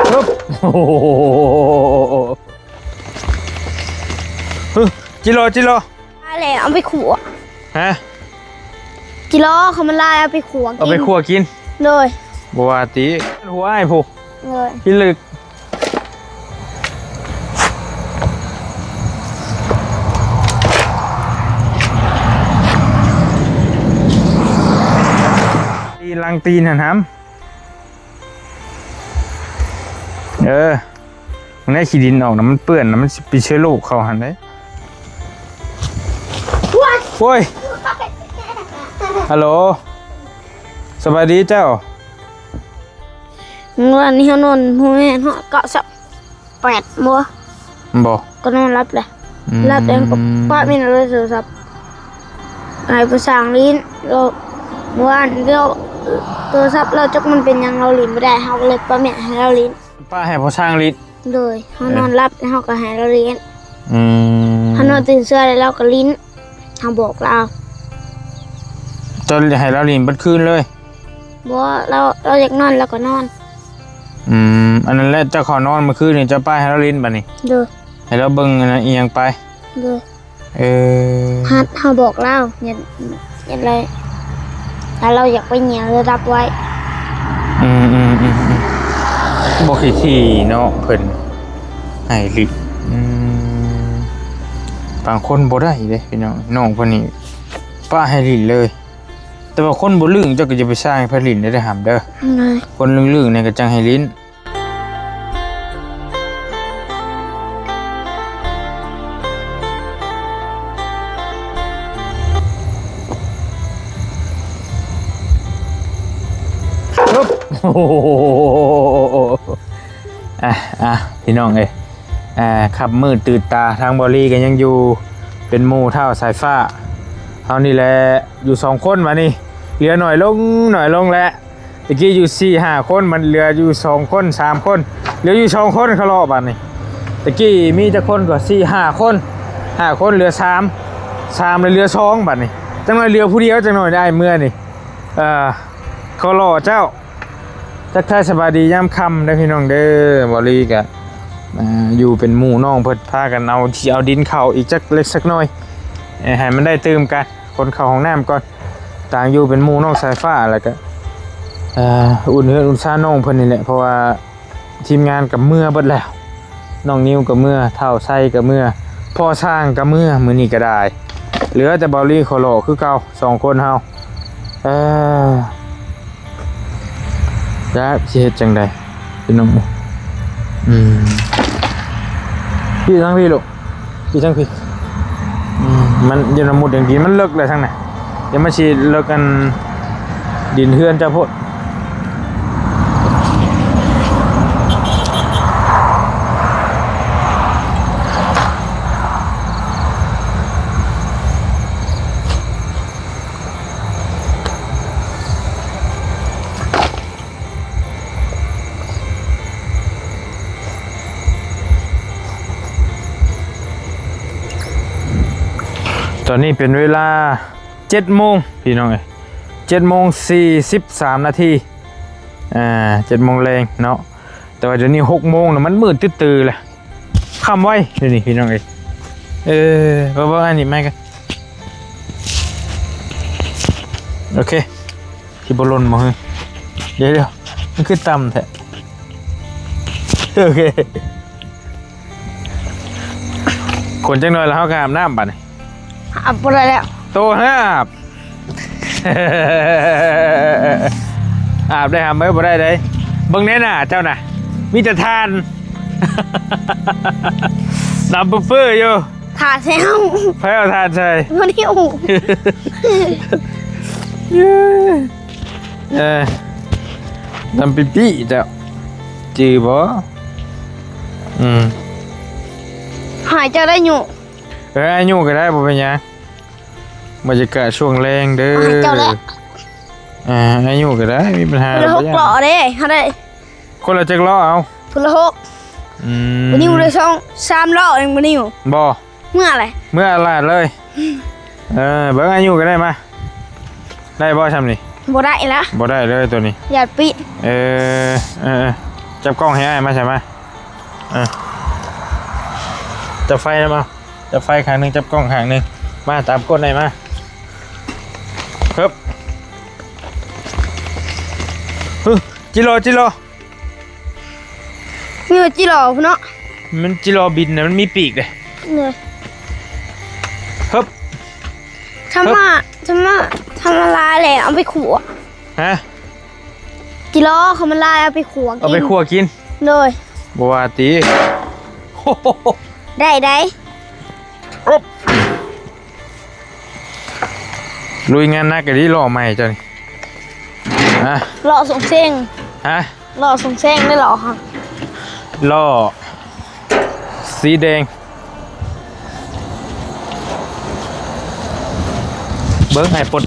ໂອ້ໂຫ ຈິໂລ ຈິໂລ ຕາຍແລ້ວ ເອົາໄປຂົ້ວ ຮະ ຈິໂລ ເຂົາມັນຫຼາຍ ເອົາໄປຂົ້ວກິນ ເອົາໄປຂົ້ວກິນ ໂດຍ ບໍ່ວ່າຕິ ຫົວອ້າຍຜູ້ ໂດຍ ພິລຶກ ຕີນຫຼັງຕີນຫັ້ນຫຳ ເອີ ໃນຂີ້ດິນອອກນະ ມັນເປື້ອນນະ ມັນຊິຕິດເຊື້ອໂລກເຂົ້າຫັ້ນເດ້. ໂອ້ຍ ຮາໂຫຼ ສະບາຍດີເຈົ້າ. ມື້ວານນີ້ເຮົານອນ ບໍ່ແມ່ນ ເຮົາເກົ້າສິບແປດບໍ່? ບໍ່ ກໍນອນຫຼັບແຫຼະ ອືມ ຫຼັບແລ້ວກໍປະແມ່ນເອົາໂທລະສັບໃຫ້ຜູ້ຊ່າງຫຼິ້ນ ແລ້ວເມື່ອວານລາວ ໂທລະສັບລາວຈັກມັນເປັນຫຍັງ ລາວຫຼິ້ນບໍ່ໄດ້ ເຮົາກໍເລີຍປະແມ່ນໃຫ້ລາວຫຼິ້ນ ປະໃຫ້ຜູ້ຊ່າງຫຼິ້ນ ໂດຍ ເຮົາ ເອີ ນອນຫຼັບແລ້ວເຮົາກໍໃຫ້ລາວຫຼິ້ນ ອືມ ເຮົານອນຕື່ນເຊົ້າແລ້ວລາວກໍຫຼິ້ນ ເຮົາບອກລາວ ເຈົ້າໃຫ້ລາວຫຼິ້ນເບິດຄືນເລີຍ? ບໍ່ ລາວ ລາວຢາກນອນລາວກໍນອນ ອືມ ອັນນັ້ນແຫຼະ ເຈົ້າເຂົ້ານອນມື້ຄືນນີ້ ເຈົ້າປະໃຫ້ລາວຫຼິ້ນບາດນີ້ ໂດຍ ໃຫ້ລາວເບິ່ງອັນນັ້ນອີ່ຫຍັງໄປ ໂດຍ ເອີ ເຮົາ ເຮົາບອກລາວ ຢ່າ ຢ່າໄດ້ ຖ້າລາວຢາກໄປຫຍັງລະດັບໄວ້ ອືມໆ ບໍ່ຂີ້ຖີ່ເນາະ ເພິ່ນໃຫ້ຫຼິ້ນ ອືມ ບາງຄົນບໍ່ໄດ້ເດ້ພີ່ນ້ອງ ນ້ອງເພິ່ນນີ້ປະໃຫ້ຫຼິ້ນເລີຍ ແຕ່ວ່າຄົນບໍ່ລຶ້ງເຈົ້າກໍຢ່າໄປສ້າງໃຫ້ເພິ່ນຫຼິ້ນເດ້ ເດີຫຳເດີ ໂດຍ ຄົນລຶ້ງໆນີ້ກໍຈັ່ງໃຫ້ຫຼິ້ນ. ອ່ະ ອ່ະ ພີ່ນ້ອງເອີຍ ອ່າ ຄ່ຳມືດຕື່ນຕາ ທາງບ່າວລີກໍຍັງຢູ່ເປັນໝູ່ທ້າວສາຍຟ້າເຮົານີ້ແຫຼະ ຢູ່ສອງຄົນບາດນີ້ ເຫຼືອໜ້ອຍລົງ ໜ້ອຍລົງແລ້ວ. ຕະກີ້ຢູ່ສີ່ຫ້າຄົນ ມັນເຫຼືອຢູ່ສອງຄົນ ສາມຄົນ ເຫຼືອຢູ່ສອງຄົນ ຄະເລາະບາດນີ້ ຕະກີ້ມີຈັກຄົນກໍສີ່ຫ້າຄົນ ຫ້າຄົນເຫຼືອສາມ ສາມແລ້ວເຫຼືອສອງບາດນີ້ ຈັກໜ້ອຍເຫຼືອຜູ້ດຽວ ຈັກໜ້ອຍໄດ້ເມືອນີ້ ເອີ ຄະເລາະເຈົ້າ. ທັກທາຍສະບາຍດີຍາມຄ່ຳເດີພີ່ນ້ອງເດີ ບ່າວລີກະ ອ່າ ຢູ່ເປັນໝູ່ນ້ອງເພິ່ນ ພາກັນເອົາ ຊິເອົາດິນເຂົ້າອີກຈັກເລັກຈັກນ້ອຍ ໃຫ້ມັນໄດ້ຕື່ມກັນ ຄົນເຂົ້າຫ້ອງນ້ຳກ່ອນ ຕ່າງຢູ່ເປັນໝູ່ນ້ອງສາຍຟ້າ ແລ້ວກະ ເອີ ອຸ່ນເຮືອນອຸ່ນຊານນ້ອງເພິ່ນນີ້ແຫຼະ ເພາະວ່າທີມງານກໍເມືອເບິດແລ້ວ ນ້ອງນິວກໍເມືອ ທ້າວໄຊກໍເມືອ ພໍ່ຊ່າງກໍເມືອ ມື້ນີ້ກໍໄດ້ ເຫຼືອແຕ່ບ່າວລີຂໍຫຼໍ່ຄືເກົ່າ ສອງຄົນເຮົາ ເອີ ຈັກຊິເຮັດຈັ່ງໃດ ພີ່ນ້ອງ ອືມ ພີ່ທາງພີ່ລູກ ຢູ່ທາງພີ້ ອືມ ມັນຢ່າມາມຸດຢ່າງດີ ມັນເລິກແຫຼະທາງນັ້ນ ດຽວມັນຊິເລິກອັນດິນເຮືອນເຈົ້າໂພດ. ຕອນນີ້ເປັນເວລາເຈັດໂມງ ພີ່ນ້ອງເອີຍ ເຈັດໂມງສີ່ສິບສາມນາທີ ອ່າ ເຈັດໂມງແລງເນາະ ແຕ່ວ່າດຽວນີ້ຫົກໂມງແລ້ວ ມັນມືດຕື້ໆແລ້ວ ຄ່ຳໄວດຽວນີ້ ພີ່ນ້ອງເອີຍ ເອີ ມາເບິ່ງອັນນີ້ໃໝ່ກັນ ໂອເຄ ຊິບໍ່ຫຼົ່ນບໍ່? ເຮີ ດຽວໆ ມັນຄືຕ່ຳແທ້ ໂອເຄ ຂົນຈັກໜ້ອຍແລ້ວເຮົາກໍອາບນ້ຳບາດນີ້ ອາບບໍ່ໄດ້ແລ້ວ ໂຕຫາບ ອາບໄດ້ຫາເອີຍ ບໍ່ໄດ້ເດ້ ເບິ່ງແດ່ໜ້າເຈົ້ານະ ມີແຕ່ຖ່ານ ດຳປຶບໆຢູ່ ຖ່ານໃສ່ເຮົາ ໃຜເອົາຖ່ານໃສ່? ບໍ່ໄດ້ເອົາ ເອີ ດຳປິປີ້ເຈົ້າ ຈື່ບໍ່? ອືມ ໃຫ້ເຈົ້າໄດ້ຢູ່ ເອີ ອາຍຸກໍໄດ້ ບໍ່ເປັນຫຍັງ ບັນຍາກາດຊ່ວງແລງເດີ ໃຫ້ເຈົ້າແຫຼະ ອ່າ ອາຍຸກໍໄດ້ ມີບັນຫາ ຄົນລະຫົກເລາະເດ້ ເຮົາໄດ້ ຄົນລະຈັກເລາະເອົາ? ຄົນລະຫົກ ອືມ ບໍ່ນິວໄດ້ສອງສາມເລາະເອງບໍ່ນິວ ບໍ່ ເມື່ອແຫຼະ ເມື່ອອາລາດເລີຍ ເອີ ເບິ່ງອາຍຸກໍໄດ້ມາ ໄດ້ບໍ່ຊ່ຳນີ້? ບໍ່ໄດ້ລະ ບໍ່ໄດ້ເລີຍໂຕນີ້ ຢ່າປິດ ເອີ ເອີ ເອີ ຈັບກ້ອງໃຫ້ອ້າຍມາ ໃສ່ມາ ເອີ ຈັບໄຟນຳ ເອົາ ຈັບໄຟຂ້າງໜຶ່ງ ຈັບກ້ອງຂ້າງໜຶ່ງ ມາ ຕາມກົດໃຫ້ມາ ເຮີບ ຫຶ ຈິລໍ ຈິລໍ ມີວ່າຈິລໍພຸ້ນເນາະ ມັນຈິລໍບິນນະ ມັນມີປີກເດ້ ເອີ ເຮີບ ທຳມະ ທຳມະ ທຳມະລາຍແຫຼະ ເອົາໄປຂົ້ວ ຮະ? ຈິລໍ ຄັນມັນລາຍເອົາໄປຂົ້ວກິນ ເອົາໄປຂົ້ວກິນ ໂດຍ ບໍ່ວ່າຕິ ໄດ້ໄດ໋ ອຶບ ລຸຍງານໜັກອີ່ຫຼີ ລໍ້ໃໝ່ເຈົ້ານີ້ ຮະ ລໍ້ສົ່ງເສັງ ຮະ? ລໍ້ສົ່ງເສັງໄດ້ ລໍ້ຫັ້ນ ລໍ້ສີແດງ ເບິ່ງໃຫ້ປົດ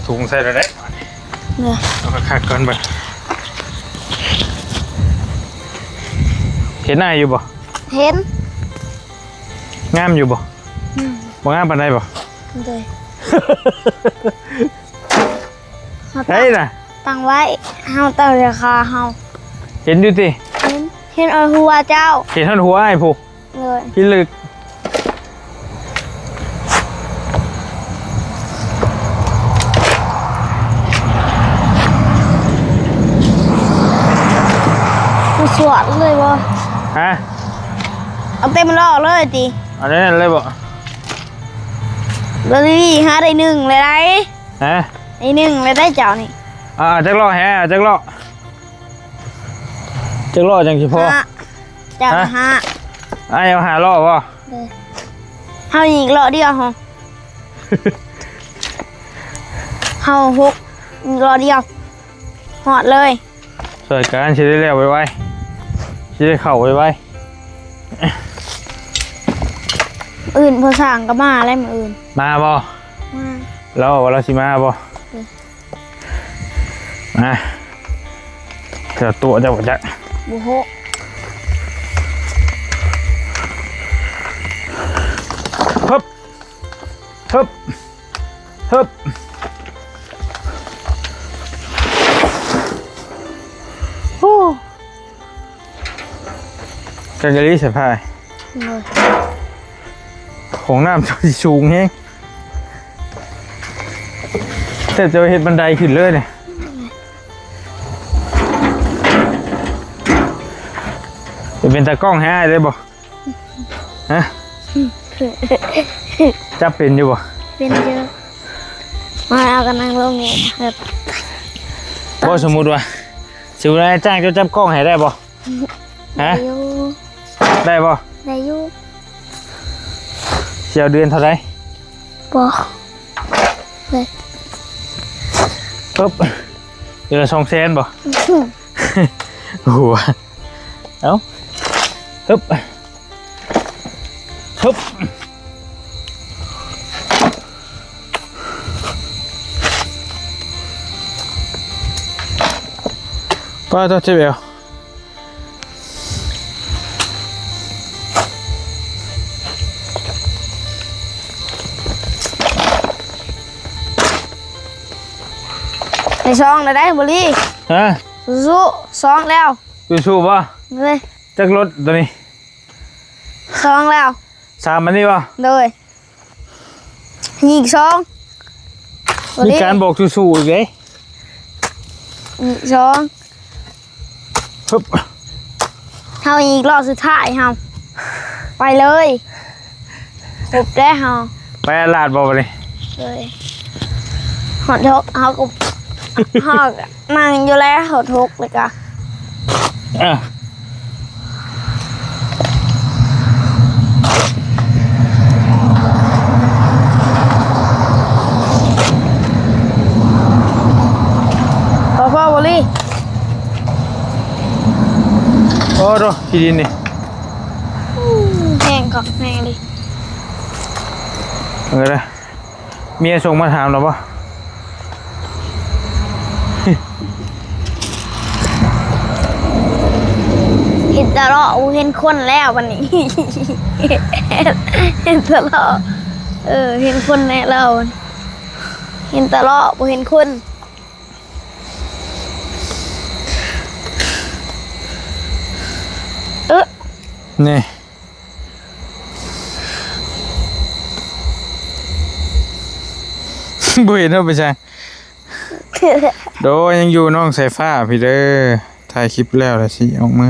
ຖົງໃສ່ແລ້ວເດ້ ເນາະ ເອົາຄັກໆກ່ອນເບິ່ງ ເຫັນອ້າຍຢູ່ບໍ່? ເຫັນ ງາມຢູ່ບໍ່? ອືມ ບໍ່ງາມປານໃດບໍ່? ໂດຍ ເຮົາຕັ້ງ ເຮີ້ຍນະ ຕັ້ງໄວ້ ເຮົາຕັ້ງລາຄາເຮົາ ເຫັນຢູ່ຕິ? ເຫັນ ເຫັນຮອດຫົວເຈົ້າ ເຫັນຮອດຫົວອ້າຍພຸ້ນ ເລີຍ ພິລຶກ ມາສວດເລີຍບໍ່? ຮະ? ເອົາເຕັມລໍ້ເລີຍຕິ? ເອົາແນວນັ້ນເລີຍບໍ່? ບໍ່ດີ ຫາໄດ້ໜຶ່ງເລີຍໄດ໋? ຮະ? ໄດ້ໜຶ່ງເລີຍໄດ໋ເຈົ້ານີ້ ອ່າ ຈັກລໍ້ແຮະ? ຈັກລໍ້? ຈັກລໍ້ຈັ່ງຊິພໍ? ຫ້າ ເຈົ້າ ຮະ? ຫ້າ ອ້າຍເອົາຫ້າລໍ້ບໍ່? ເອີ ເຮົາອີກລໍ້ດຽວ ເຮົາ ເຮົາຫົກ ອີກລໍ້ດຽວ ຮອດເລີຍ ຊ່ວຍກັນ ຊິໄດ້ແລ້ວໄວໆ ຊິໄດ້ເຂົ້າໄວໆ ມື້ອື່ນພໍ່ຊ່າງກໍມາແລ້ວ ມື້ອື່ນ ມາບໍ່? ມາ ລາວວ່າລາວຊິມາບໍ່? ເອີ ມາ ຈະຕົວະເຈົ້າບໍ່ຈັກ ບໍ່ຮູ້ ຮຶບ ຮຶບ ຮຶບ ໂອ້ ກັນກະລີສະພາຍ ໂດຍ ຂອງນ້ຳເຈົ້າຊິສູງແຮງ ແທບຈະເຮັດບັນໄດຂຶ້ນເລີຍນີ້ ຈະເປັນຕາກ້ອງໃຫ້ອ້າຍໄດ້ບໍ່? ຮະ? ຈັບເປັນຢູ່ບໍ່? ເປັນຢູ່ ມາເອົາກັນນັ່ງລົງນີ້ ແບບ ບໍ່ ສົມມຸດວ່າ ສົມມຸດວ່າຈ້າງເຈົ້າຈັບກ້ອງໃຫ້ໄດ້ບໍ່? ຮະ? ໄດ້ຢູ່ ໄດ້ບໍ່? ໄດ້ຢູ່ ຊິເອົາເດືອນເທົ່າໃດ? ບໍ່ ເລີຍ ປຶບ ເດືອນລະສອງແສນບໍ່? ອືມ ໂອ້ໂຫ ເອົາ ຮຶບ ຮຶບ ປ້າ ຕ້ອງເຈັບແອວ ໄດ້ສອງແລ້ວໄດ໋ ບໍລີ ຮະ? ສູ້ໆ ສອງແລ້ວ ສູ້ໆ ບໍ່? ເລີຍ ຈັກລົດໂຕນີ້? ສອງແລ້ວ ສາມອັນນີ້ບໍ່? ໂດຍ ຍິງສອງ ມີການບອກສູ້ໆອີກເດ້ ຍິງສອງ ຮຶບ ເຮົາອີກຮອບສຸດທ້າຍເຮົາ ໄປເລີຍ ຄົບແລ້ວເຮົາ ໄປຕະຫຼາດບໍ່ບັດນີ້? ເລີຍ ຮອດຫົກ ເຮົາກໍ ຮອດ ນັ່ງຢູ່ແລ້ວ ຮອດຫົກແລ້ວກະ ເອີ ພໍໆ ບໍລີ ໂອ້ໂດ ຂີ້ດິນນີ້ ແຮງຄັກແຮງເລີຍ ເອີ ເດີ ເມຍສົ່ງມາຖາມແລ້ວບໍ່? ເຫັນຕະຫຼອດ ບໍ່ເຫັນຄົນແລ້ວບັດນີ້ ເຫັນຕະຫຼອດ ເອີ ເຫັນຄົນແນ່ລາວ ເຫັນຕະຫຼອດ ບໍ່ເຫັນຄົນ. ນີ້ ບໍ່ເຫັນວ່າໄປໃສ. ໂດຍ ຍັງຢູ່ນ້ອງສາຍຟ້າພີ້ເດີ. ຖ່າຍຄລິບແລ້ວລະຊິອອກມາ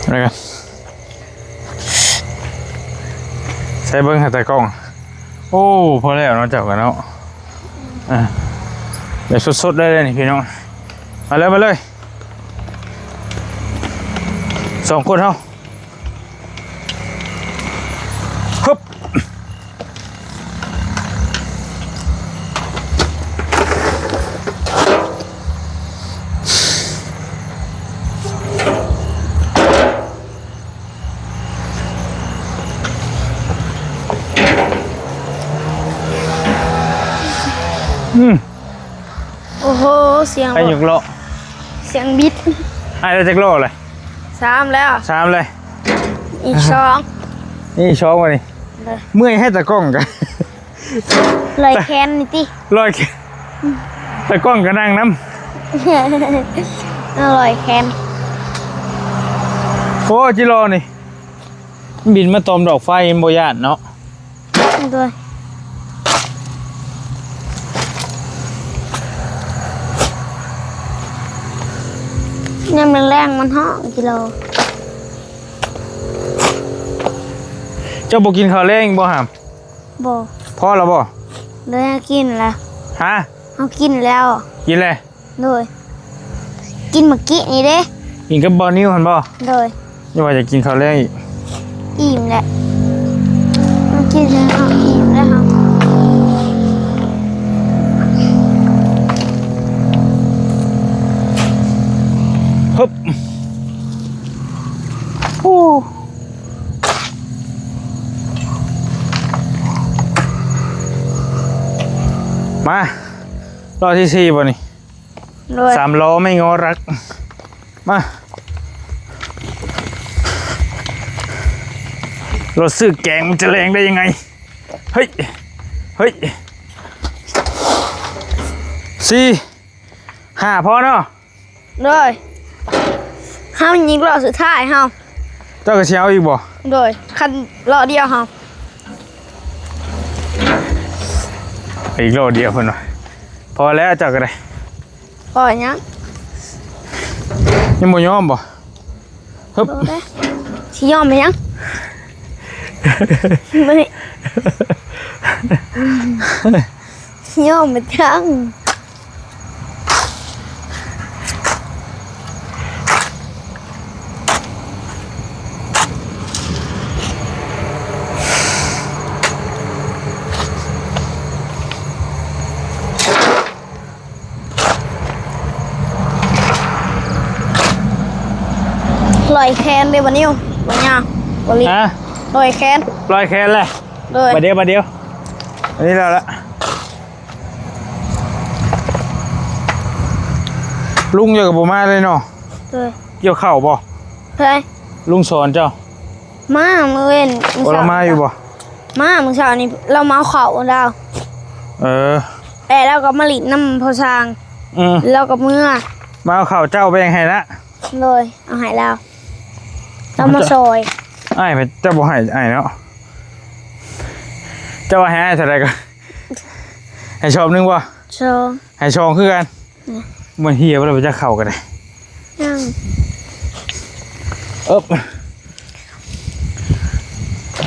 ແລ້ວກັນ ໃສ່ເບິ່ງຫາຕາກ້ອງ. ໂອ້ ພໍແລ້ວເນາະ ເຈົ້າກັນເນາະ. ອ່າ ແບບສົດໆ ໄດ້ເລີຍນີ້ພີ່ນ້ອງ. ມາເລີຍ ມາເລີຍ ສອງຄົນເຮົາ. ຮຶບ ອືມ. ໂອ້ໂຫ ສຽງ ໃຜຍົກລໍ້? ສຽງບິດ. ອ້າຍໄດ້ຈັກລໍ້ແລ້ວ? ສາມແລ້ວ. ສາມເລີຍ. ອີກສອງ. ນີ້ອີກສອງວະນີ້? ເລີຍ. ເມື່ອຍແທ້ຕາກ້ອງກະ ລອຍແຂນນີ້ຕິ ລອຍແຂນ. ຕາກ້ອງກະນັ່ງນຳ ລອຍແຂນ. ໂອ້ ຈິລໍນີ້ ບິນມາຕອມດອກໄຟ ມັນບໍ່ຢ້ານເນາະ. ໂດຍ ຍາມແລງໆ ມັນຮ້ອງກິໂລ. ເຈົ້າບໍ່ກິນເຂົ້າແລງອີກບໍ່ຫາມ? ບໍ່. ພໍແລ້ວບໍ່? ໂດຍ ເຮົາກິນແລ້ວ. ຮະ? ເຮົາກິນແລ້ວ. ກິນແລ້ວ? ໂດຍ ກິນມື້ກີ້ນີ້ເດ້. ກິນກັບບ່າວນິວຫັ້ນບໍ່? ໂດຍ. ຢ່າວ່າຈະກິນເຂົ້າແລງອີກ. ອີ່ມແລ້ວ ກິນແລ້ວອີ່ມແລ້ວ. ຮຶບ ໂອ້ ມາ ລໍທີສີ່ບໍ່ນີ້? ໂດຍ ສາມລໍ້ໄມ່ງໍລັກ. ມາ ລໍຊື້ແກງມັນຈະແລງໄດ້ຍັງໄງ? ເຮີ້ຍ ເຮີ້ຍ ສີ່ ຫ້າ ພໍເນາະ. ໂດຍ ເຮົາຍິງລໍ້ສຸດທ້າຍເຮົາ. ເຈົ້າກໍຊິເອົາອີກບໍ່? ໂດຍ ຄັນລໍ້ດຽວເຮົາ ອີກລໍ້ດຽວເພິ່ນວ່າ. ພໍແລ້ວເຈົ້າກໍໄດ້. ພໍຫຍັງ? ຍັງບໍ່ຍອມບໍ່? ຮຶບ ບໍ່ໄດ້. ຊິຍອມໄປຫຍັງ? ບໍ່ໄດ້. ຊິຍອມໄປຫຍັງ? ລອຍແຂນເດ້ບໍ່ນິວ ບໍ່ຍາວ ບໍ່ລິ ຮະ? ລອຍແຂນ ລອຍແຂນແຫຼະ. ໂດຍ ບາດດຽວ ບາດດຽວ ອັນນີ້ແລ້ວລະ. ລຸງເຈົ້າກໍບໍ່ມາເລີຍເນາະ. ໂດຍ ກ່ຽວເຂົ້າບໍ່? ໃຜ? ລຸງສອນເຈົ້າ. ມາມື້ເວັນ ມື້ເຊົ້າ ລາວມາຢູ່ບໍ່? ມາມື້ເຊົ້ານີ້ ລາວມາເອົາເຂົ້າລາວ. ເອີ ແຕ່ລາວກໍມາຫຼິ້ນນຳພໍ່ຊ່າງ. ອືມ ລາວກໍເມືອ ມາເອົາເຂົ້າເຈົ້າແບ່ງໃຫ້ລະ. ໂດຍ ເອົາໃຫ້ລາວ ລາວມາຊ່ອຍ. ອ້າຍ ເຈົ້າບໍ່ໃຫ້ອ້າຍເນາະ. ເຈົ້າວ່າໃຫ້ອ້າຍເທົ່າໃດກໍ ໃຫ້ຊອບໜຶ່ງບໍ່? ສອງ ໃຫ້ສອງຄືກັນ. ອືມ ມັນເຫ່ຍບໍ່ລະ ໄປຈັກເຂົ້າກໍໄດ້. ຍັງ ເອີບ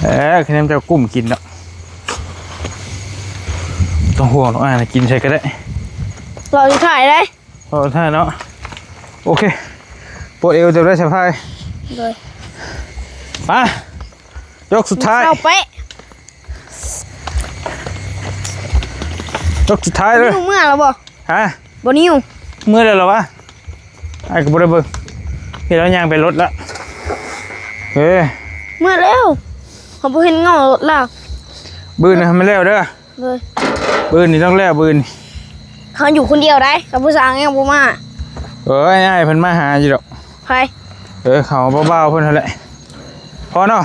ເອີ ຄະແນນເຈົ້າກຸ້ມກິນເນາະ ບໍ່ຕ້ອງຫ່ວງດອກ ອ້າຍກິນໃສ່ກໍໄດ້. ລໍຢູ່ທ້າຍເດ້ ລໍຢູ່ທ້າຍເນາະ. ໂອເຄ ປວດເອວເຈົ້າໄດ້ສະພາຍ. ໂດຍ ມາ ຍົກສຸດທ້າຍ ເອົາໄປ ຍົກສຸດທ້າຍເລີຍ. ເມື່ອແລ້ວບໍ່? ຮະ? ບໍ່ນິວ ເມື່ອແລ້ວລະວະ? ອ້າຍກໍບໍ່ໄດ້ເບິ່ງ ເຫັນລາວຍ່າງໄປລົດລະ. ເອີ ເມື່ອແລ້ວ ເຮົາບໍ່ເຫັນເງົາລົດລາວ. ບືນນະ ໃຫ້ມັນແລ້ວເດີ. ໂດຍ ບືນນີ້ຕ້ອງແລ້ວ ບືນນີ້. ເຮົາຢູ່ຄົນດຽວໄດ໋ ກັບຜູ້ສາວຍັງບໍ່ມາ. ເອີຍ ອ້າຍເພິ່ນມາຫາຢູ່ດອກ. ໃຜ? ເອີ ເຂົາບ່າວໆເພິ່ນຫັ້ນແຫຼະ. ພໍເນາະ.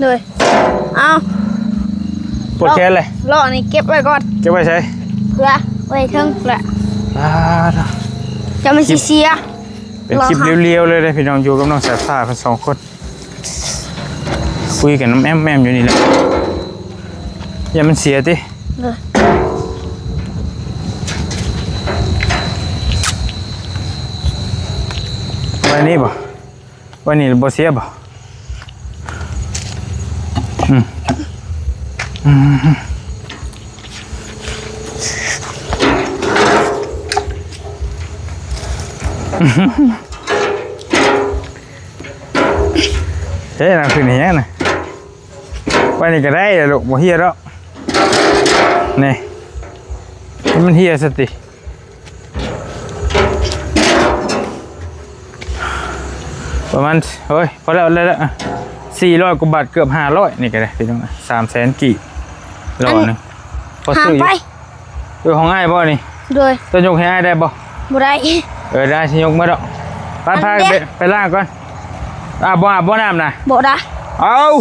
ໂດຍ ເອົາ ປວດແຂນເລີຍ. ລໍ້ນີ້ເກັບໄວ້ກ່ອນ. ເກັບໄວ້ໃສ? ເພື່ອໄວ້ເທິງແຫຼະ. ອ່າ ຈະມັນຊິເສຍ. ປັນຄລິບລຽວໆເລີຍເດ້ພີ່ນ້ອງ ຢູ່ກັບນ້ອງສາຍຟ້າເພິ່ນສອງຄົນ ຄຸຍກັນແອມໆຢູ່ນີ້ແຫຼະ ຢ້ານມັນເສຍຕິ. ເອີ ໄວ້ນີ້ບໍ່? ໄວ້ນີ້ບໍ່ເສຍບໍ່? ອືມ ອືມ ເຮີ້ຍ ນາງຂຶ້ນອີຫຍັງນະ? ໄວ້ນີ້ກໍໄດ້ແຫຼະລູກ ບໍ່ເຫຍດອກ. ນີ້ ໃຫ້ມັນເຫຍຊະຕິ. ປະມານ ໂອ້ຍ ພໍແລ້ວ ແລ້ວ ແລ້ວ ສີ່ຮ້ອຍກວ່າບາດ ເກືອບຫ້າຮ້ອຍ ນີ້ກໍໄດ້ພີ່ນ້ອງ ສາມແສນກີບ ລ້ອໜຶ່ງ ພໍຊື້ຢູ່. ເອີ ຂອງອ້າຍບໍ່ນີ້? ໂດຍ. ເຈົ້າຍົກໃຫ້ອ້າຍໄດ້ບໍ່? ບໍ່ໄດ້. ເອີ ໄດ້ ຊິຍົກມາດອກ. ໄປ ໄປ ໄປລ້າງກ່ອນ. ອາບ ບໍ່ອາບບໍ່ນ້ຳນະ? ບໍ່ໄດ້. ເອົາ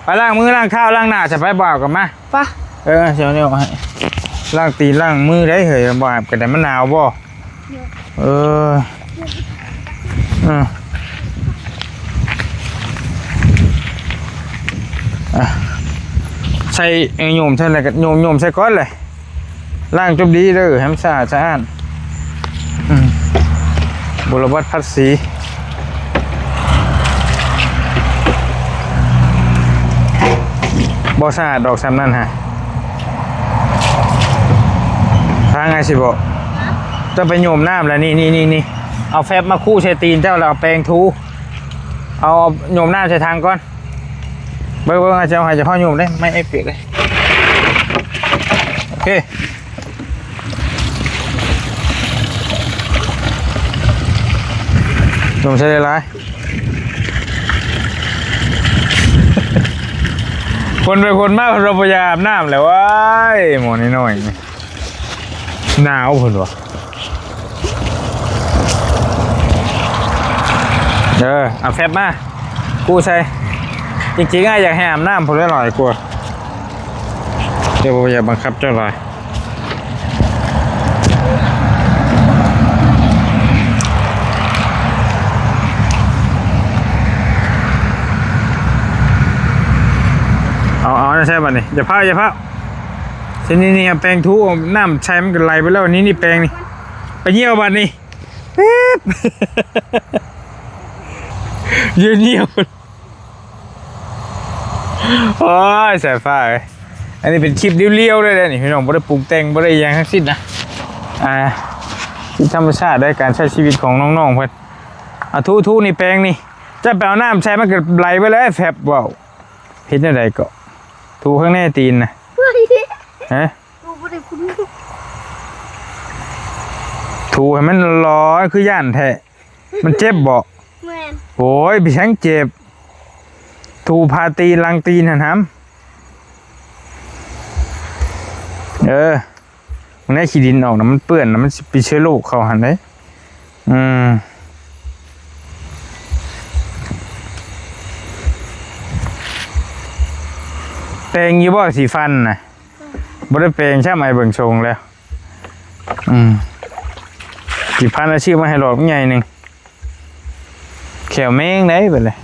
ໄປລ້າງມືລ້າງເທ້າລ້າງໜ້າ ຈະໄປ ບໍ່ອາບກໍມາ. ປະ ເອີ ຊິເອົາແນວໃຫ້ ລ້າງຕີນລ້າງມືໄດ້ເຮີ້ຍ ບໍ່ອາບກໍໄດ້ ມັນໜາວບໍ່? ເອີ ເອີ ອ່ະ ໃສ່ ໂຍມໃສ່ແລ້ວກໍໂຍມ ໂຍມໃສ່ກ່ອນເລີຍ ລ້າງຈົບດີເດີ ໃຫ້ມັນສະອາດສະອ້ານ. ອືມ ບຸລະວັດພັດສີ ບໍ່ສະອາດດອກສ່ຳນັ້ນຫະ ທາງອ້າຍຊິບອກ ເຈົ້າໄປໂຍມນ້ຳແລ້ວ ນີ້ໆໆ ເອົາແຟັບມາຄູໃສ່ຕີນເຈົ້າ ແລ້ວເອົາແປງຖູ ເອົາ ເອົາໂຍມນ້ຳໃສ່ຖັງກ່ອນ. ເບິ່ງໆ ອາຈານໃຫ້ເຈົ້າພາໂຍມເດ້ ໄມ້ເອເປັກເດ້. ໂອເຄ ໂຍມໃສ່ຫຼາຍໆ ຄົນໄປຄົນມາ ເພິ່ນວ່າບໍ່ຢາກອາບນ້ຳແລ້ວ ວ້າຍ ໝໍນ້ອຍໆນີ້ ໜາວເພິ່ນວ່າ. ເອີ ເອົາແຟັບມາ ກູໃສ່ ຈິງໆ ອ້າຍຢາກໃຫ້ອາບນ້ຳພຸ້ນຫຼາຍກວ່າ ແຕ່ບໍ່ຢາກບັງຄັບເຈົ້າຫຼາຍ. ເອົາ ເອົາ ໃສ່ບັດນີ້ ຢ່າພ້າວ ຢ່າພ້າວ ໃສ່ນີ້ໆ ເອົາແປງຖູ ເອົານ້ຳໃສ່ ມັນກໍໄຫຼໄປແລ້ວ ນີ້ໆ ແປງນີ້ ໄປຍ່ຽວບັດນີ້. ເປັບ ເຍືດຍ່ຽວ. ໂອ້ຍ ສາຍຟ້າເອີຍ ອັນນີ້ເປັນຄລິບລຽວໆເລີຍເດ້ນີ້ພີ່ນ້ອງ ບໍ່ໄດ້ປຸງແຕ່ງ ບໍ່ໄດ້ຫຍັງທັງສິ້ນນະ ອ່າ ທຳມະຊາດໃນການໃຊ້ຊີວິດຂອງນ້ອງໆເພິ່ນ. ອ່າ ຖູໆ ນີ້ແປງນີ້ ຈະໄປເອົານ້ຳໃສ່ ມັນກໍໄຫຼໄປເລີຍ ແຟບ ເວົ້າ ເຮັດແນວໃດເກາະ ຖູຂ້າງໃນຕີນນະ ຮະ? ຖູໃຫ້ມັນຫຼໍ ຄືຢ້ານແທ້ ມັນເຈັບບໍ່? ແມ່ນ. ໂອ້ຍ ໄປຫຍັງເຈັບ ຖູພາຕີນຫຼັງຕີນຫັ້ນຫຳ. ເອີ ໃນຂີ້ດິນອອກນະ ມັນເປື້ອນນະ ມັນຊິຕິດເຊື້ອໂລກເຂົ້າຫັ້ນເດ້. ອືມ ແປງຢູ່ບໍ່ສີຟັນນະ? ບໍ່ໄດ້ແປງຊ້ຳ ອ້າຍເບິ່ງຊົງແລ້ວ. ອືມ ສິບພັນ ເອົາຊື້ມາໃຫ້ຫຼອກໃຫຍ່ໜຶ່ງ ແຂ້ວແມງໄດ໋ເບິດເລີຍ.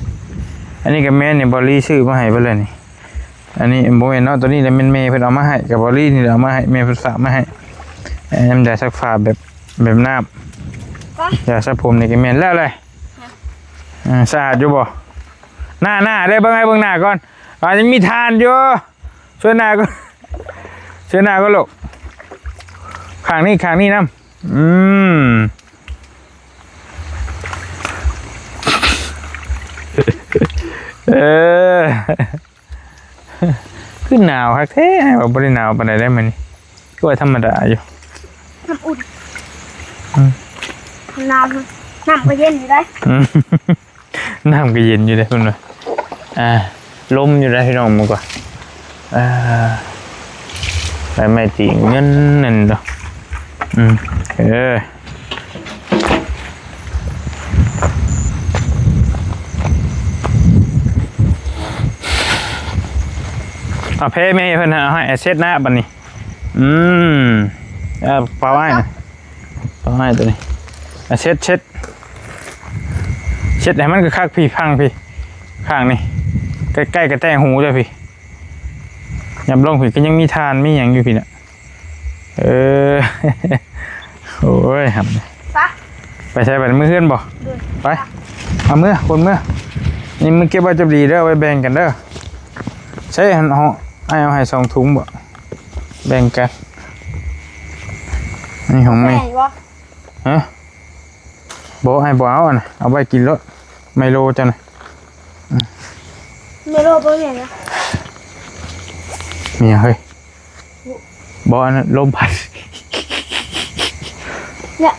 ອັນນີ້ກໍແມ່ນນີ້ ບອລລີຊື້ມາໃຫ້ເບິດເລີຍນີ້. ອັນນີ້ບໍ່ແມ່ນເນາະ ໂຕນີ້ແຫຼະແມ່ນແມ່ເພິ່ນເອົາມາໃຫ້ ກັບບອລລີນີ້ແຫຼະເອົາມາໃຫ້ ແມ່ເພິ່ນຝາກມາໃຫ້. ແອມ ຢາຊັກຜ້າແບບ ແບບນ້ຳ ຢາສະຜົມນີ້ກໍແມ່ນແລ້ວແຫຼະ. ອ່າ ສະອາດຢູ່ບໍ່? ໜ້າ ໜ້າເດີ ເບິ່ງໃຫ້ເບິ່ງໜ້າກ່ອນ ອາ ຍັງມີຖ່ານຢູ່. ຊ່ວຍໜ້າກ່ອນ ຊ່ວຍໜ້າກ່ອນລູກ ຂ້າງນີ້ ຂ້າງນີ້ນຳ. ອືມ ເອີ ຄືໜາວຄັກແທ້ ວ່າບໍ່ໄດ້ໜາວປານໃດເດ້ມື້ນີ້ ຄືວ່າທຳມະດາຢູ່. ນ້ຳອຸ່ນ ອືມ ນ້ຳ ນ້ຳກໍເຢັນຢູ່ໄດ໋. ອືມ ນ້ຳກໍເຢັນຢູ່ເດ້ເພິ່ນວ່າ ອ່າ ລົມຢູ່ເດ້ພີ່ນ້ອງ ມື້ກ່ອນ ອ່າ ໃບໄມ້ຕີເງິນນັ້ນເນາະ. ອືມ ເອີ ເອົາແພແມ່ເພິ່ນ ເອົາໃຫ້ເຊັດໜ້າບັດນີ້. ອືມ ເອົາປາໄວ້ນະ ປາໄວ້ຕົວນີ້ ເຊັດ ເຊັດ. ເຊັດໃຫ້ມັນຄັກໆ ພີ່ ພັງພີ່ ຂ້າງນີ້ ໃກ້ໆ ກະແຕ້ຫູເດີ້ພີ່. ຫຍັບລົງພີ້ ກະຍັງມີຖ່ານມີຫຍັງຢູ່ພີ້ນະ. ເອີ ໂອ້ຍ ຫຳ ໄປ ໄປໃສບັດນີ້? ເມືອເຮືອນບໍ່? ໂດຍ ໄປ ເອົາເມືອ ຄົນເມືອ ນີ້ ມຶງເກັບໄວ້ຈັບດີເດີ້ ເອົາໄວ້ແບ່ງກັນເດີ້. ໃຊ້ຫັ້ນ ອ້າຍເອົາໃຫ້ສອງຖົງບໍ? ແບ່ງກັນ ນີ້ຂອງແມ່ ແບ່ງບໍ່? ຮະ? ບໍ່ ອ້າຍບໍ່ເອົາ ອັນນະ ເອົາໄວ້ກິນໂລດ ໄມໂລເຈົ້ານະ. ອືມ ໄມໂລບໍ່ແມ່ນນະ. ມີຫຍັງເຮີ້ຍ? ບໍ່ ອັນນັ້ນລົມພັດ ເນຍ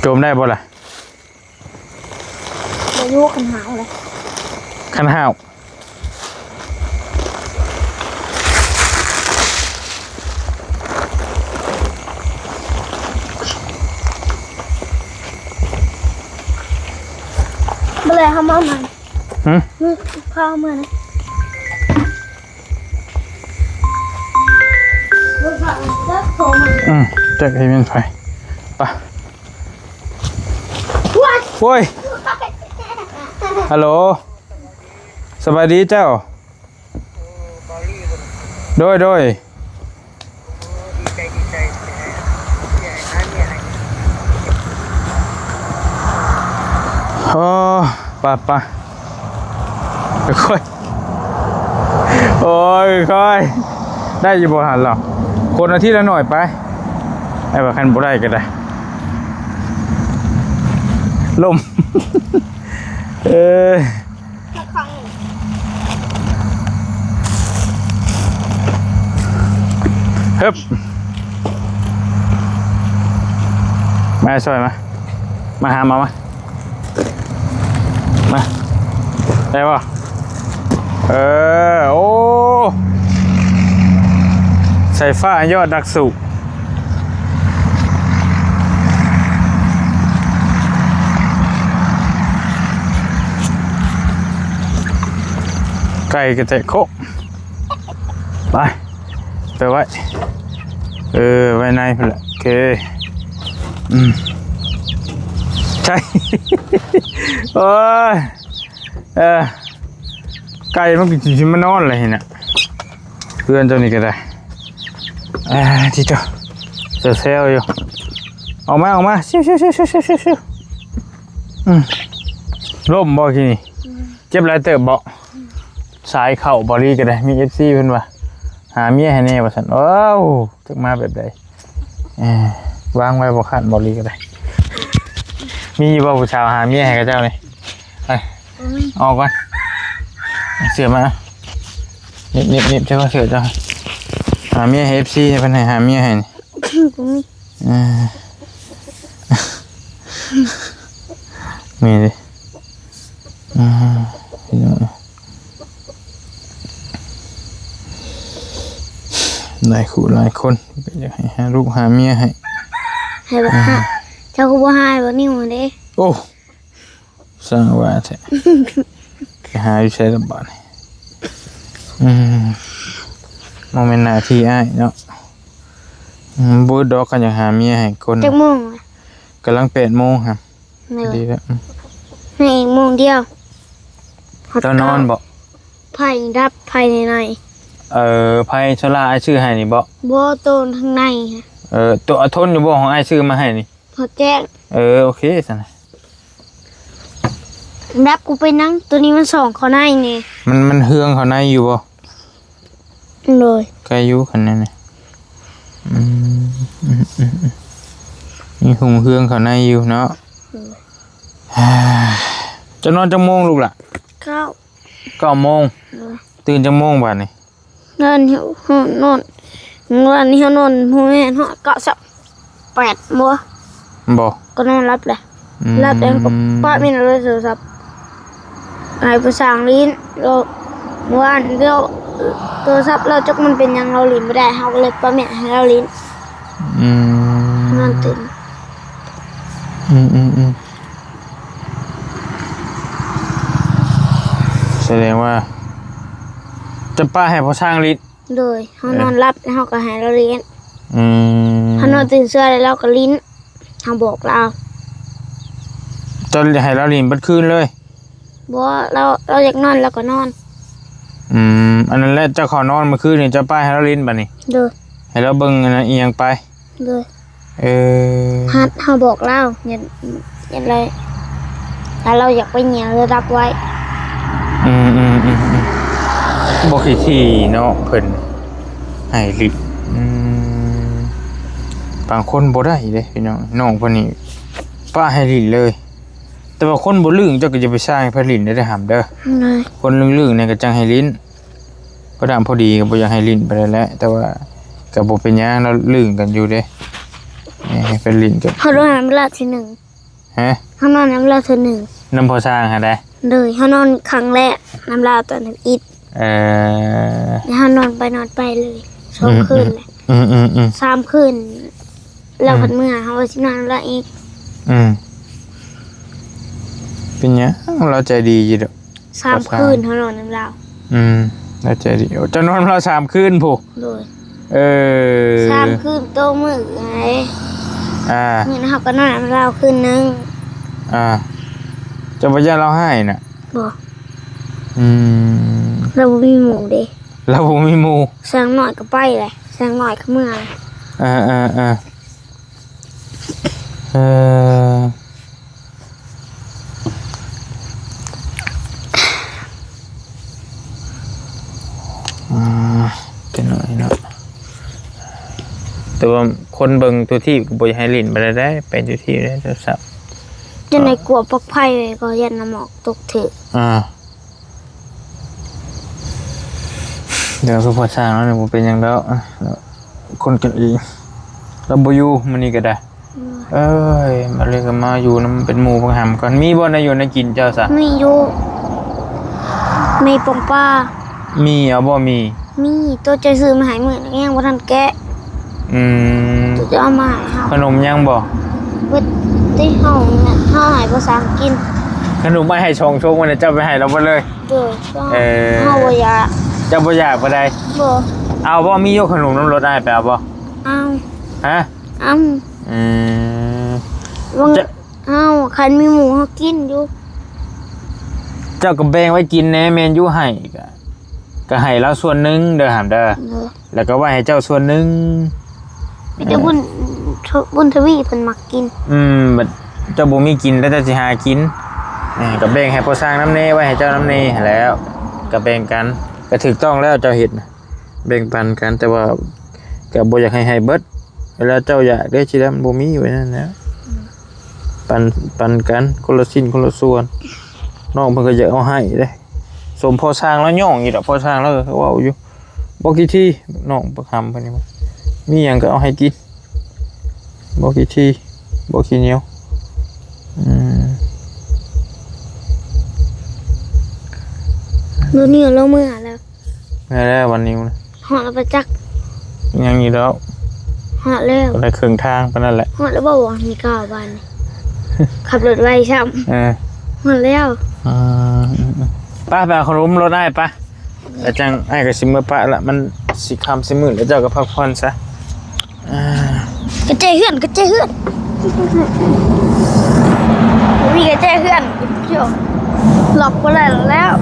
ຈົ່ມໄດ້ບໍ່ລະ? ບໍ່ຢູ່ ຄັນຫາວເລີຍ ຄັນຫາວ. ບໍ່ເລີຍ ເຮົາມາໃໝ່. ຫຶ? ມື້ ພາເມືອນະ. ອືມ ຈັກຊິແມ່ນໃຜ. ໄປ ໂອ້ຍ ຮັລໂຫຼ ສະບາຍດີເຈົ້າ. ໂດຍ ໂດຍ. ໂອ້ ປະ ປະ ຄ່ອຍ ໂອ້ຍ ຄ່ອຍ ໄດ້ຢູ່ບໍ່ຫັ້ນລະ? ຄົນເອົາທີລະໜ້ອຍໄປ ໄອ້ວ່າຄັນບໍ່ໄດ້ກະໄດ້ ລົມ ເອີ. ຮຶບ ມາຊ່ອຍມາ ມາຫາມາ ມາ ມາ ໄດ້ບໍ່? ເອີ ໂອ້ ສາຍຟ້າຍອດນັກສູ້. ໄກ່ກະແທະໂຄະ ໄປ ໄປໄວ້ ເອີ ໄວ້ໃນພຸ້ນແຫຼະ ໂອເຄ ອືມ ໃຊ່ ໂອ້ຍ ເອີ ໄກ່ມັນກະຊິມານອນແຫຼະຫັ້ນນະ ເຮືອນເຈົ້ານີ້ກະໄດ້ ອ່າ ຕິໂຕ ແຊວໆ ຢູ່ ອອກມາ ອອກມາ ຊິວໆ ອືມ ລົ້ມບໍ່ກີ້ນີ້? ອືມ ເຈັບຫຼາຍເຕີບບໍ່? ອືມ ສາຍເຂົ້າ ເບົາຫຼີກະໄດ້ ມີເອັຟຊີເພິ່ນວ່າ ຫາເມຍໃຫ້ແດ່ວ່າຊັ້ນ ໂອ້ ຈັກມາແບບໃດ ເອີ ວາງໄວ້ບໍ່ຄັນ ເບົາຫຼີກະໄດ້ ມີຢູ່ບໍ່ຜູ້ສາວຫາເມຍໃຫ້ເຂົາເຈົ້ານີ້? ໄປ ບໍ່ມີ ອອກກ່ອນ ເສື້ອມາ ໜິບໆໆ ເຈົ້າເສື້ອເຈົ້າ ຫາເມຍໃຫ້ເອັຟຊີ ເພິ່ນໃຫ້ຫາເມຍໃຫ້ນີ້ ບໍ່ມີ ເອີ ນີ້ເດ້ ອ່າ ພີ່ນ້ອງ ຫຼາຍຄູ່ຫຼາຍຄົນ ກະຢາກໃຫ້ຫາລູກຫາເມຍໃຫ້ ໃຫ້ບັກ ອືມ ເຈົ້າກະບໍ່ໃຫ້ບັກນິວເດ້ ໂອ້ ຊ່າງວ່າແທ້ ໄປຫາຢູ່ໃສລະບາດນີ້ ອືມ ບໍ່ແມ່ນໜ້າທີ່ອ້າຍເນາະ ອືມ ບໍ່ດອກ ຄັນຢາກຫາເມຍໃຫ້ຄົນ ຈັກໂມງລະ? ກຳລັງແປດໂມງຫັ້ນ ໂດຍ ດີແລ້ວ ອືມ ໃຫ້ອີກໂມງດຽວ ເຈົ້ານອນບໍ່? ໄຟດັບ ໄຟໃນໃນ ເອີ ໄຟໂຊລາອ້າຍຊື້ໃຫ້ນີ້ບໍ່? ບໍ່ ໂຕທາງໃນ ເອີ ໂຕ ທົນຢູ່ບໍ່ ຂອງອ້າຍຊື້ມາໃຫ້ນີ້? ພໍແຈ້ງ ເອີ ໂອເຄຊັ້ນ ດັບ ກູເປັນຫຍັງ ໂຕນີ້ມັນສ່ອງເຂົ້າໃນນີ້ ມັນ ມັນເຮືອງເຂົ້າໃນຢູ່ບໍ່? ໂດຍ ໄກຢູ່ຄັນນັ້ນນະ ອືມ ອືມ ອືມ ອືມ ມີຫຸງເຮືອງເຂົ້າໃນຢູ່ເນາະ ໂດຍ ເຈົ້ານອນຈັກໂມງລູກລະ? ເກົ້າ ເກົ້າໂມງ ໂດຍ ຕື່ນຈັກໂມງບາດນີ້? ນອນ ເຮົາ ເຮົານອນ ມື້ວານນີ້ເຮົານອນ ບໍ່ແມ່ນ ເຮົາເກົ້າ ແປດບໍ່ ບໍ່ ກະນອນຫຼັບແຫຼະ ອືມ ຫຼັບແລ້ວກະປະແມ່ນເອົາໂທລະສັບ ໃຫ້ພາສາອັງກິດ ແລ້ວມື້ວານ ແລ້ວໂທລະສັບລາວຈັກມັນເປັນຫຍັງ ລາວຫຼິ້ນບໍ່ໄດ້ ເຮົາກະເລີຍປະແມ່ນໃຫ້ລາວຫຼິ້ນ ອືມ ນອນຕື່ນ ອືມໆໆ ສະແດງວ່າ ຈະປະໃຫ້ພໍ່ຊ່າງຫຼິ້ນ ໂດຍ ເຮົາ ເອີ ນອນຫຼັບ ແລ້ວເຮົາກະໃຫ້ລາວຫຼິ້ນ ອືມ ເຮົານອນຕື່ນສວຍແລ້ວລາວກະຫຼິ້ນ ເຮົາບອກລາວ ເຈົ້າໃຫ້ລາວຫຼິ້ນເບິດຄືນເລີຍ? ບໍ່ ລາວ ລາວຢາກນອນລາວກໍນອນ. ອືມ ອັນນັ້ນແຫຼະ ເຈົ້າເຂົ້ານອນມື້ຄືນນີ້ ເຈົ້າປ້າໃຫ້ລາວຫຼິ້ນບາດນີ້? ໂດຍ. ໃຫ້ລາວເບິ່ງອັນນັ້ນອີ່ຫຍັງໄປ? ໂດຍ. ເອີ ຫາກເຮົາບອກລາວ ຢ່າ ຢ່າໄດ້ ຖ້າລາວຢາກໄປເຫຍລະດັບໄວ້. ອືມໆໆ ບໍ່ຂີ້ຖີ່ເນາະ ເພິ່ນໃຫ້ຫຼິ້ນ. ອືມ ບາງຄົນບໍ່ໄດ້ເດ້ພີ່ນ້ອງ ນ້ອງເພິ່ນນີ້ປະໃຫ້ຫຼິ້ນເລີຍ. ແຕ່ວ່າຄົນບໍ່ລຶ້ງ ເຈົ້າກໍຢ່າໄປສ້າງໃຫ້ເພິ່ນຫຼິ້ນເດີ ຫ້າມເດີ. ໂດຍ. ຄົນລຶ້ງໆນີ້ກໍຈັ່ງໃຫ້ຫຼິ້ນ. ພໍດຳພໍດີກໍບໍ່ຢາກໃຫ້ຫຼິ້ນປານໃດແຫຼະ ແຕ່ວ່າກໍບໍ່ເປັນຫຍັງ ລາວລຶ້ງກັນຢູ່ເດ້. ເອີ ໃຫ້ເພິ່ນຫຼິ້ນກັນ ເຮົານອນນຳລາວເທື່ອໜຶ່ງ. ຮະ? ເຮົານອນນຳລາວເທື່ອໜຶ່ງ ນຳພໍ່ຊ່າງຫັ້ນໃດ? ໂດຍ. ເຮົານອນຄັ້ງແລກນຳລາວຕອນທຳອິດ. ເອີ ແລ້ວເຮົານອນໄປນອນໄປເລີຍ ສອງ ອືມ ຄືນແຫຼະ. ອືມໆໆ ສາມຄືນ ແລ້ວ ອືມ ພັດເມືອ ເຮົາວ່າຊິນອນນຳລາວອີກ. ອືມ ເປັນຫຍັງ ລາວໃຈດີຢູ່ດອກ. ສາມຄືນເຮົານອນນຳລາວ. ອືມ ລາວໃຈດີ. ໂອ້ ເຈົ້ານອນນຳລາວສາມຄືນພຸ້ນ? ໂດຍ. ເອີ ສາມຄືນໂຕມື້ໄງ. ອ່າ ມື້ນັ້ນເຮົາກໍນອນນຳລາວຄືນໜຶ່ງ. ອ່າ ເຈົ້າບໍ່ຢ້ານລາວຮ້າຍນະ? ບໍ່. ອືມ ລາວບໍ່ມີໝູ່ເດ້. ລາວບໍ່ມີໝູ່. ຊ່າງນ້ອຍກໍໄປແຫຼະ ຊ່າງນ້ອຍກໍເມືອ. ເອີໆໆ ເອີ ອ່າ ເປັນໜ້ອຍເນາະ ແຕ່ວ່າຄົນເບິ່ງທຸກທີ່ກໍບໍ່ຢາກໃຫ້ຫຼິ້ນປານໃດ ໄປທຸກທີ່ເດ້ໂທລະສັບ. ຈັ່ງໃດກົວປອກໄຟກໍຢ້ານນ້ຳໝອກຕົກຖືກ. ອ່າ ດຽວຄືພໍຊ່າງແລ້ວ ບໍ່ເປັນຫຍັງດອກ ຄົນກັນເອງ. ລາວບໍ່ຢູ່ມື້ນີ້ກໍໄດ້. ອືມ ເອີຍ ມາເລີຍກໍມາຢູ່ນຳເປັນໝູ່ບັກຫຳກ່ອນ. ມີບໍ່ແນວຢູ່ແນວກິນເຈົ້າຊະ? ມີຢູ່ ມີປອງປາ. ມີ ເອົາບໍ່? ມີ ມີ ໂຕເຈົ້າຊື້ມາໃຫ້ມື້ນີ້ຍັງບໍ່ທັນແກະ. ອືມ ເຈົ້າເອົາມາໃຫ້ເຮົາ. ຂະໜົມຍັງບໍ່? ເບິດຕິ ເຮົາ ເຮົາໃຫ້ພໍ່ຊ່າງກິນ. ຂະໜົມມາໃຫ້ສອງຖົງ ວັນນີ້ເຈົ້າໄປໃຫ້ລາວເບິດເລີຍ? ໂດຍ. ເອີ ເຮົາບໍ່ຢາກ. ເຈົ້າບໍ່ຢາກປານໃດ? ບໍ່. ເອົາບໍ່? ມີຢູ່ຂະໜົມນຳລົດ ອ້າຍໄປເອົາບໍ່? ເອົາ. ຮະ? ເອົາ. ອືມ ເອົາ ຄັນມີໝູ່ເຮົາກິນຢູ່. ເຈົ້າກໍແບ່ງໄວ້ກິນແດ່ ແມ່ນຢູ່ໃຫ້ ກໍ ກໍໃຫ້ລາວສ່ວນໜຶ່ງເດີ ຫາມເດີ. ໂດຍ. ແລ້ວກໍໄວ້ໃຫ້ເຈົ້າສ່ວນໜຶ່ງ. ມີແຕ່ ເອີ ບຸນ ບຸນທະວີເພິ່ນມັກກິນ. ອືມ ບັດເຈົ້າບໍ່ມີກິນ ແລ້ວເຈົ້າຊິຫາກິນ. ເອີ ກໍແບ່ງໃຫ້ພໍ່ຊ່າງນຳແດ່ ໄວ້ໃຫ້ເຈົ້ານຳແດ່ຫັ້ນແຫຼ້ວ ກໍແບ່ງກັນ ກໍຖືກຕ້ອງແລ້ວເຈົ້າເຮັດນະ ແບ່ງປັນກັນ. ແຕ່ວ່າກໍບໍ່ຢາກໃຫ້ໃຫ້ເບິດ ເວລາເຈົ້າຢາກເດ້ ຊິໄດ້ ມັນບໍ່ມີໄວ້ນັ້ນແຫຼະ. ອືມ ປັນ ປັນກັນຄົນລະຊິ້ນຄົນລະສ່ວນ. ນ້ອງເພິ່ນກໍຢາກເອົາໃຫ້ເດ້ ສົມພໍ່ຊ່າງລາວຍ້ອງອີກດອກ ພໍ່ຊ່າງລາວກໍເວົ້າຢູ່. ບໍ່ຂີ້ຖີ່ ນ້ອງບັກຫຳເພິ່ນນີ້ ມີຫຍັງກໍເອົາໃຫ້ກິນ ບໍ່ຂີ້ຖີ່ ບໍ່ຂີ້ໜຽວ. ອືມ ມື້ນີ້ລາວເມືອແລ້ວ ເມືອແລ້ວວັນນີ້ນະ. ຮອດແລ້ວປະຈັກ ຍັງຢູ່ດອກ. ຮອດແລ້ວ ໄດ້ເຄິ່ງທາງປານນັ້ນແຫຼະ. ຮອດແລ້ວບໍ່? ມີກ່າວບາດນີ້ ຂັບລົດໄວຊ້ຳ. ເອີ ຮອດແລ້ວ. ອືມ ໄປ ໄປເອົາຂະໜົມລົດອ້າຍໄປ. ແລ້ວຈັ່ງອ້າຍກໍຊິເມືອປະລະ ມັນຊິຄ່ຳຊິມືດແລ້ວ ເຈົ້າກໍພັກຜ່ອນຊະ. ອ່າ ກະແຈເຮືອນ ກະແຈເຮືອນ ມີກະແຈເຮືອນ ລັອກບໍ່ໄດ້ແລ້ວ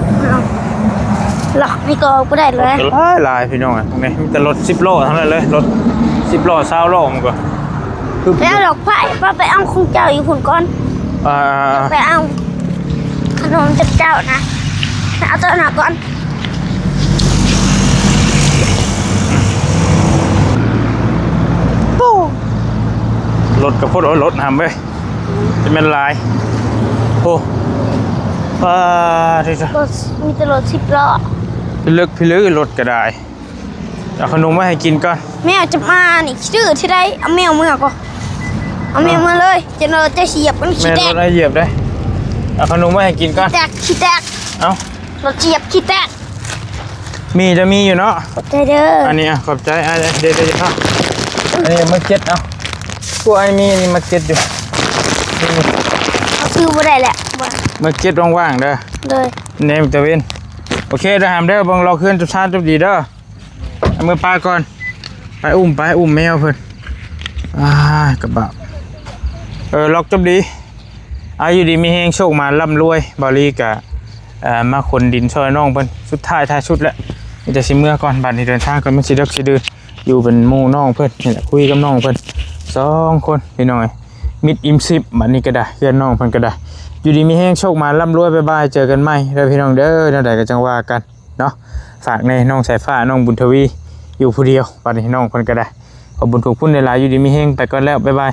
ລັອກນີ້ກໍອອກບໍ່ໄດ້ແລ້ວ. ຫຼາຍໆ ພີ່ນ້ອງເອີຍ ນີ້ມີແຕ່ລົດສິບລໍ້ເທົ່ານັ້ນເລີຍ ລົດສິບລໍ້ ຊາວລໍ້ ມັນກໍ ແລ້ວດອກໄຟ ໄປ ໄປເອົາຂອງເຈົ້າຢູ່ພຸ້ນກ່ອນ. ອ່າ ໄປເອົາຂະໜົມຈັບເຈົ້ານະ ເອົາເຈົ້ານະກ່ອນ. ໂອ້ ລົດກະໂພດ ໂອ້ຍ ລົດຫຳເວີຍ ຈະແມ່ນຫຼາຍ. ໂອ້ ປາດເດີ ລົດ ມີແຕ່ລົດສິບລໍ້ ເລິກພິລື ລົດກະໄດ້. ເອົາຂະໜົມໄວ້ໃຫ້ກິນກ່ອນ. ແມວຈະມານີ້ ຂີ້ດື້ທີ່ໃດ. ເອົາແມວເມືອກໍ ເອົາແມວເມືອເລີຍ ຈະເນາະ ຈະສຽບມັນຂີ້ແຕກ. ແມ່ນ ລົດອ້າຍຢຽບໄດ້. ເອົາຂະໜົມໄວ້ໃຫ້ກິນກ່ອນ. ແຕກ ຂີ້ແຕກ. ເອົ້າ ລົດສຽບຂີ້ແຕກ. ມີ ຈະມີຢູ່ເນາະ. ຂອບໃຈເດີ. ອັນນີ້ ອະ ຂອບໃຈ. ອາ ເດ ເດ ເດ ເນາະ ອັນນີ້ມາເກັດເອົາ. ພວກອ້າຍມີອັນນີ້ມາເກັດຢູ່. ເອົາ ຊື້ບໍ່ໄດ້ແຫຼະ ມາເກັດວ່າງໆເດີ. ໂດຍ. ແນມຕາເວັນ. ໂອເຄ ດາຫາມເດີ ເບິ່ງລອກເຮືອນຈຸດຊານຈຸດດີເດີ. ເອົາເມືອປະກ່ອນ. ໄປ ອຸ້ມໄປ ອຸ້ມແມວເພິ່ນ. ອາ ກະບະ ເອີ ລັອກຈົບດີ. ອາ ຢູ່ດີມີແຮງ ໂຊກມາ ລ່ຳລວຍ. ບ່າວລີກະ ເອີ ມາຂົນດິນຊ່ອຍນ້ອງເພິ່ນ ສຸດທ້າຍທ້າຍສຸດແລ້ວ ມີແຕ່ຊິເມືອກ່ອນ. ບັດນີ້ເດີນທາງກ່ອນ ມັນຊິເດິກຊິດື່ນ. ຢູ່ເປັນໝູ່ນ້ອງເພິ່ນນີ້ແຫຼະ ຄຸຍກັບນ້ອງເພິ່ນສອງຄົນພີ່ນ້ອງເອີຍ ມິດອີ່ມສິບ. ບັດນີ້ກໍໄດ້ ເຮືອນນ້ອງເພິ່ນກໍໄດ້. ຢູ່ດີມີແຮງ ໂຊກມາ ລ່ຳລວຍ. ບາຍບາຍ ເຈີກັນໃໝ່ເດີພີ່ນ້ອງເດີ. ແນວໃດກໍຈັ່ງວ່າກັນເນາະ. ຝາກແດ່ນ້ອງສາຍຟ້າ ນ້ອງບຸນທະວີ ຢູ່ຜູ້ດຽວ. ບັດນີ້ນ້ອງເພິ່ນກໍໄດ້ ຂອບບຸນຂອບຄຸນຫຼາຍໆ. ຢູ່ດີມີແຮງ ໄປກ່ອນແລ້ວ ບາຍບາຍ.